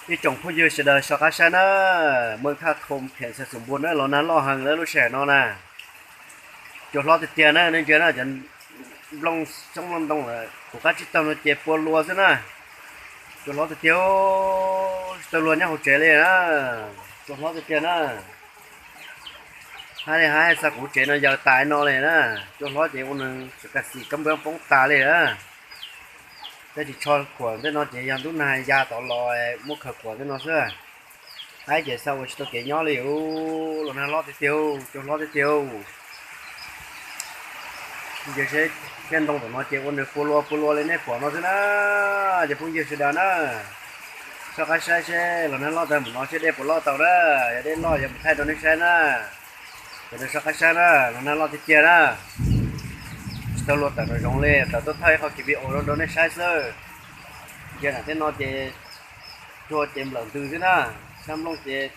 Ib tsoom phooj ywg sawv daws soj qab saib na, Mej Thaj Khoo Pheem Xais Xoom Npua na, los nag loj heev na lub sij hawm no na. Cua hlob tiag tiag na, nej ntsia na, cov nplooj xyoob nplooj ntoo lawm kuv qab tsib taug no ces pua lua xwb na. Cua hlob tiag tiag, tsis tau luag nyob hauv tsev li na. Cua hlob tiag tiag na. Hab li hab xa kuv tsev no yaws tas no li na. Cua hlob ces ua nws kam xim kab npab poob tas li na. Tab sis tsho khuam ntej no ces yog ntub nag ya tod los muab khaws khuam ntej no xwb. Qaib ces xa ua tsis tau kev nyob li, los nag loj tiag tiag, cua hlob tiag tiag. Ces seb, thiaj ntoo tom no ces ua nws pua lua pua lua li nej pom no xwb na. Ces phooj ywg sawv daws na, soj qab saib seb los nag loj tag mus no seb dej puas loj tau na. Yog dej loj yuav mus thaij rau nej saib na. Sawv daws soj qab saib na, los nag loj tiag tiag na. Tsis tau luag tawm nraum zoov li, tawm tuaj thaij ib qho kiv video rau nej saib xwb. Ntsia nram tej no ces cua ces nplawm ntws xwb na. Sab nplooj ces,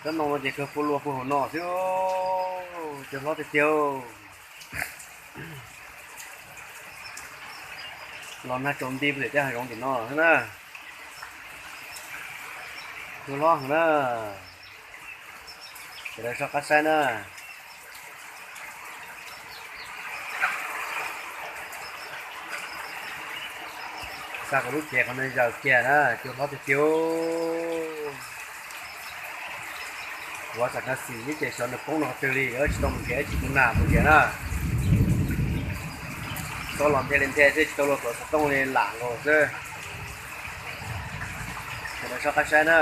sab nplooj no ces kawg pua lua puag hauv no xwb. Cua hlob tiag tiag. Los nag tsaus nti puag tim tej hav zoov tim no xwb na. Cua hlob heev na. Sawv daws soj qab saib na. Xa kuv lub cev qhov no yaws kiag na, cua hlob tiag tiag. Kuv xam kas xim ib ce xyov nws poob no qhov twg li, tsis tau mus nrhiav, tsis tu nas mus nrhiav na. Xob los nthe li nthe xwb, tsis tau luag tuav xov tooj li, lam nkaus xwb. Sawv daws soj qab saib na.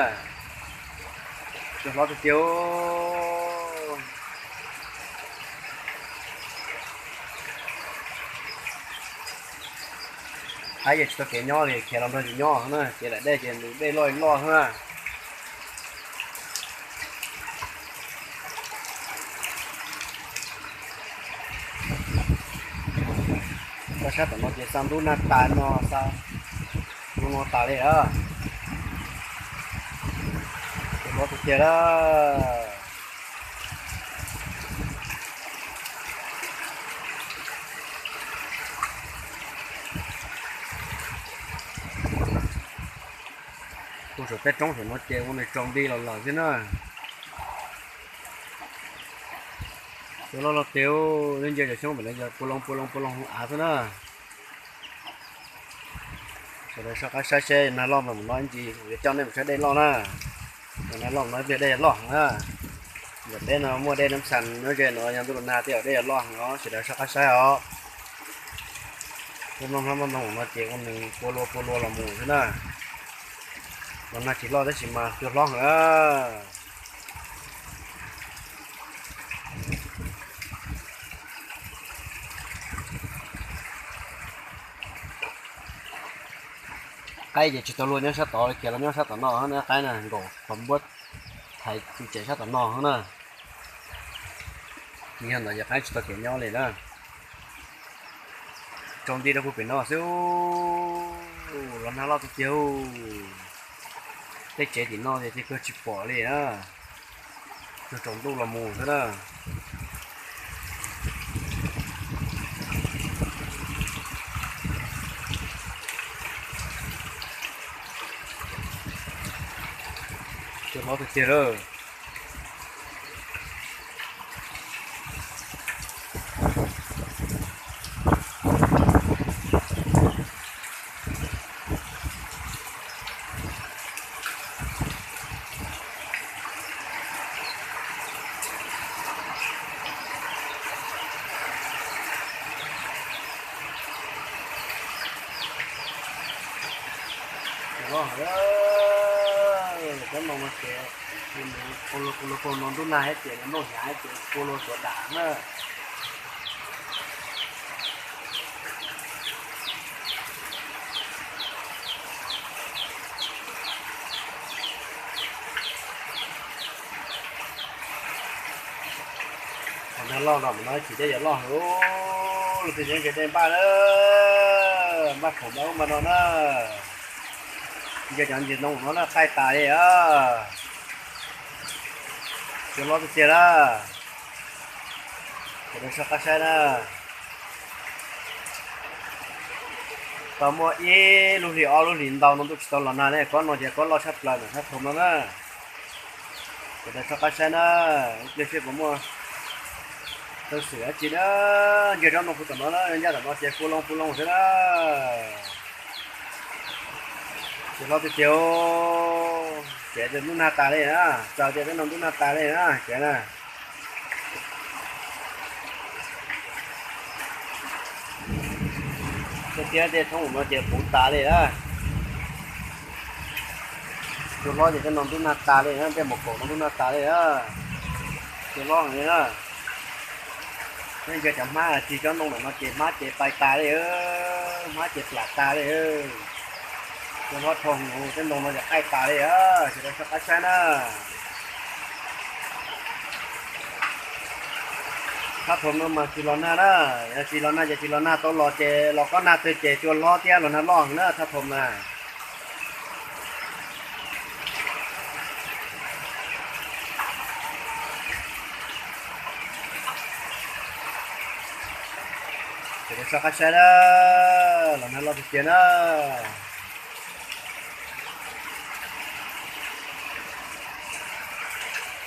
Cua hlob tiag tiag. Qaib ces tsis tau kev nyob li, khiav los nrog yus nyob na, ces lam dej ces nws dej loj loj xwb na. Rau sab tom no ces xa ntub nag tas no, xa ntub no tas li a. Cua hlob tiag tiag lawm. Tuaj saum tej roob saum no ces ua nws tsaus nti los lawm xwb na. Cua loj loj tiag, nej ntsia cov xyoob pem no yog pua loo pua loo pua loo hauv av xwb na. Sawv daws soj qab saib seb nag loj mas mus no ib ntsis kuv yuav coj nej mus saib dej loj na. Nag loj no ib pliag dej loj heev na. Ntawm peb no muaj dej Nab Xas nyob ze no, yog ntuj los nag tej zaum dej yuav loj heev os, sawv daws soj qab saib os. Peb mloog hnab mloog ntoo no ces ua nws pua lua pua lua los mus xwb na. Los nag tsis loj tab sis mas cua hlob heev na. Qaib ces tsis tau luag nyob sab tod, khiav los nyob sab tom no na, qaib na nkaum qhov npuab thaiv tsev sab tom no na. Yog ntawd ces qaib tsis tau kev nyob li na. Tsaus nti rau puag pem no xwb, los nag loj tiag tiag. Tej tsev tim no ces tej kawg tsis pom li na. Tsaus ntuj los mus xwb na. Cua hlob tiag tiag lawm. Cua loj heev, cov no ces, cua loj, cua loj, cua loj, ntub nag thiab ces nplooj hnyav thiab ces cua loj tuav dam na. Qhov nag loj no mas no chim dej yuav loj heev, lub twg yeej ntshe dej npaj na, npaj khoom npaj ub npaj no na. Ntsia cov ntsis ntoo no na qaij tas li a. Cua loj tiag tiag na. Sawv daws soj qab saib na. Tau muaj ib lub hlis ob lub hlis ntau no ntuj tsis tau los nag ne, kob no ces kob loj tshaj plaws ntawm thaj Thom no na. Ces rov soj qab saib na, ib pliag seb puas muaj peev xwm dab tsi na. Ncig tsob ntoo puag tom no na, ncaj tom no ces pua loo pua loo xwb na. Cua hlob tiag tiag, ces ntub nag tas li na, txawm tias tej no ntub nag tas li na ces na. Tiag tiag tej thoob no ces puv tas li na. Cua hlob ces tej no ntub nag tas li na, tej mos kaum no ntub nag tas li na. Cua hlob heev li na. Neb ntsia cov hmab tig tsob ntoo ntawm no ces hmab ces pais tas li, hmab ces plam tas li. Cua hlob dhau heev, tej ntoo no ces qaij tas li, ces rov soj qab saib na. Thaj Thom no mas tsis los nag na, yog tsis los nag ces tsis los nag tau los ces los kob nag twg ces cua hlob thiab los nag loj heev na thaj Thom na. Ces rov soj qab saib na, los nag loj tiag tiag na.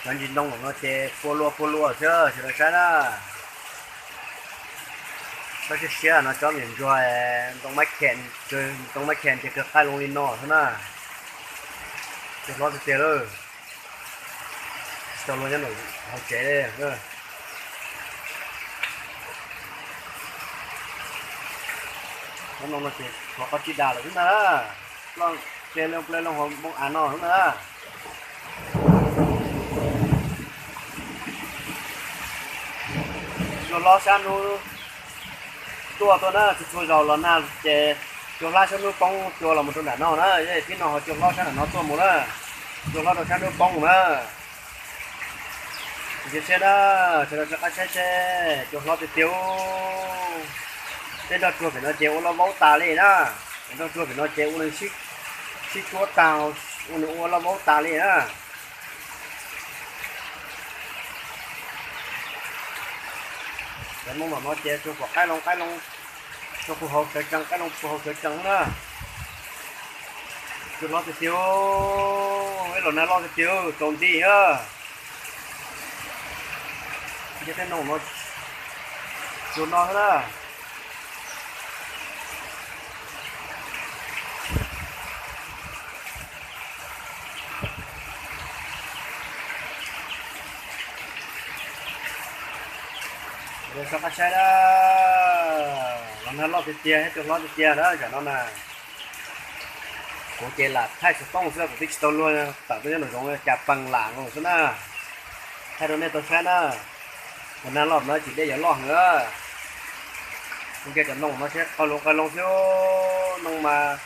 Cov ntsis ntoo no ces pua luaj pua luaj xwb, ces rov saib na. Tsob siab siab no tsob niam ntsuag, ntoo mab khem, ntoo mab khem ces kawg qaij loo li no xwb na. Cua hlob tiag tiag lawm. Tsis tau luag nyob hauv tsev li. Cov ntoo no ces tshuav qhov tsib das lawm xwb ntag. Ploj ple loo ple loo hauv npoo av no xwb ntag. Cua hlob sab hnub tuaj tuaj na, txhua txhua zaus los nag ces cua hlob sab hnub poob cua los mus rau nram no na, yog tib no ho cua hlob sab nram no tuaj mus na, cua hlob rau sab hnub poob mus na. Cia siab na, sawv daws soj qab saib seb cua hlob tiag tiag. Tej nroj tsuag pem no ces ua loj vaub tas li na, nroj tsuag pem no ces ua nws sib cuab tag, ua nws ua loj vaub tas li na. Cov ntoo no ces tsuas pom qaij loo qaij loo, tsuas puag hauv sawv tsees, qaij loo puag hauv sawv tsees na. Cua hlob tiag tiag, ib los nag loj tiag tiag, tsaus nti na. Nce tej ntoo no, cua no xwb na. Soj qab saib na, los nag loj tiag tiag thiab cua hlob tiag tiag na tam no na. Kuv ces lam thaij xov tooj xwb, kuv twb tsis tau luag tawm tuaj nyob nraum zoov, cas pees lam nkaus xwb na. Thaij rau nej tau saib na. Los nag loj no tsis dej yuav loj heev. Ua kiag cov ntoo no seb qau loo qau loo xwb, ntoo mas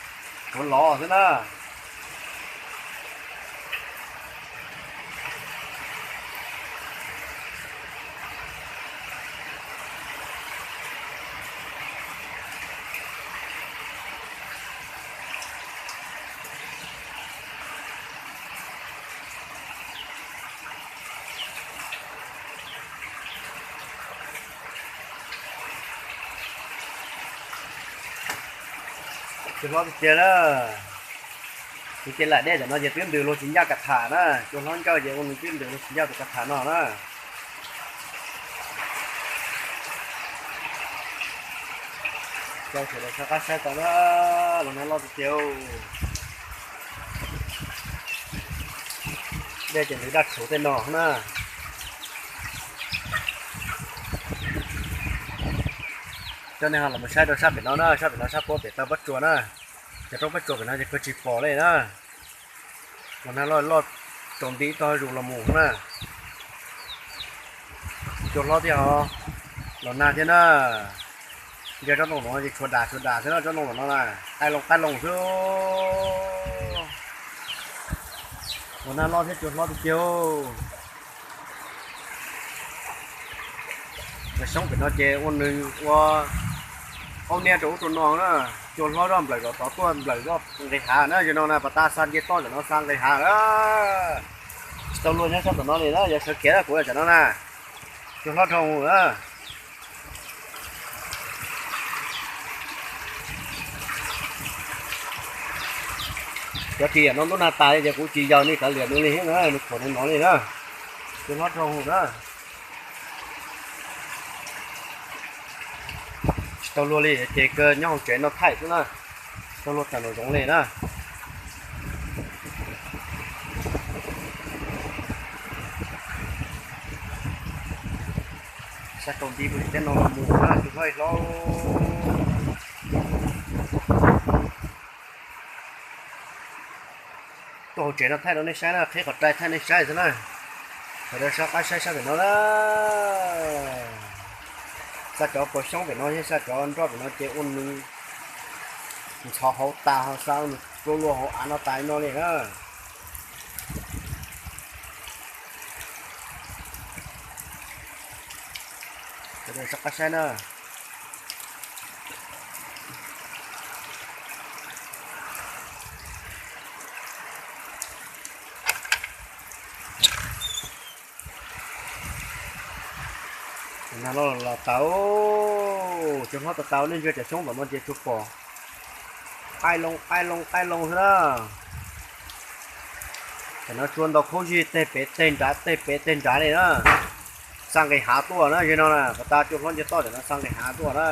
kuv lov xwb na. Cua hlob tiag tiag na. Kuv ces lam dej tam no ces twb ntws luag tsis ncaj kav tham na, cua hlob ncauj ces ua nws twb ntws luag tsis ncaj tus kav tham no na. Cov sawv daws soj qab saib tau na, los nag loj tiag tiag. Dej ces ntws daj rhuv tej no na. Coj nej ho los mus saib rau sab pem no na, sab pem no sab puab pem taw pob tsuas na. Cov roob pob tsuas pem no ces kawg tsis pom li na. Los nag loj loj tsaus nti tog zus los mus na. Cua hlob thiab ho los nag thiab na. Ntsia tsob ntoo no ces tshuav das tshuav das xwb na, tsob ntoo no na, qaij loo qaij loo xwb. Los nag loj thiab cua hlob tiag tiag. Cov xyoob pem no ces ua nws ua aub niab rau ub rau no na. Cua hlob zoj nplawm zoj tod tuaj nplawm zoj nqis hav na, yog no na pas tas xa nce toj tam no xa nqis hav. Tsis tau luag nyob sab tom no li na, yog sawv kev na kuv tam no na. Cua hlob dhau na. Cov ris yam no ntuj nag tas li ces kuv tsis yaws nej kav liam nws li thiab na, nws khuam nws no li na. Cua hlob raug na. Tsis tau luag li ces kawg nyob hauv tsev noj thaij xwb na. Tsis tau luag tawm nraum zoov li na. Sab rau nti mus teb no los mus na, cua hlob hlob. Tuaj hauv tsev no thaij rau nej saib na, qhib qhov rai thaij nej saib xwb na. Sawv daws sab qab saib sab pem no na. Xa cov pos xyoob pem no thiab xa cov nroj pem no ces ua nws ntxhov hauv tas ho xa ua nws plua luaj hauv av no tas li no li na. Sawv daws sab qab saib na. Nag los los tas, cua hlob tas tas, nej ntsia cov xyoob tom no ces tsuas pom qaij loo qaij loo qaij loo xwb na. Tam no tshuav ntau khaub zig tej pem tej nrad tej pem tej nrad li na. Xa nqis hav tuaj na, yog no na, puas tas cua hlob nce toj tam no xa nqis hav tuaj na.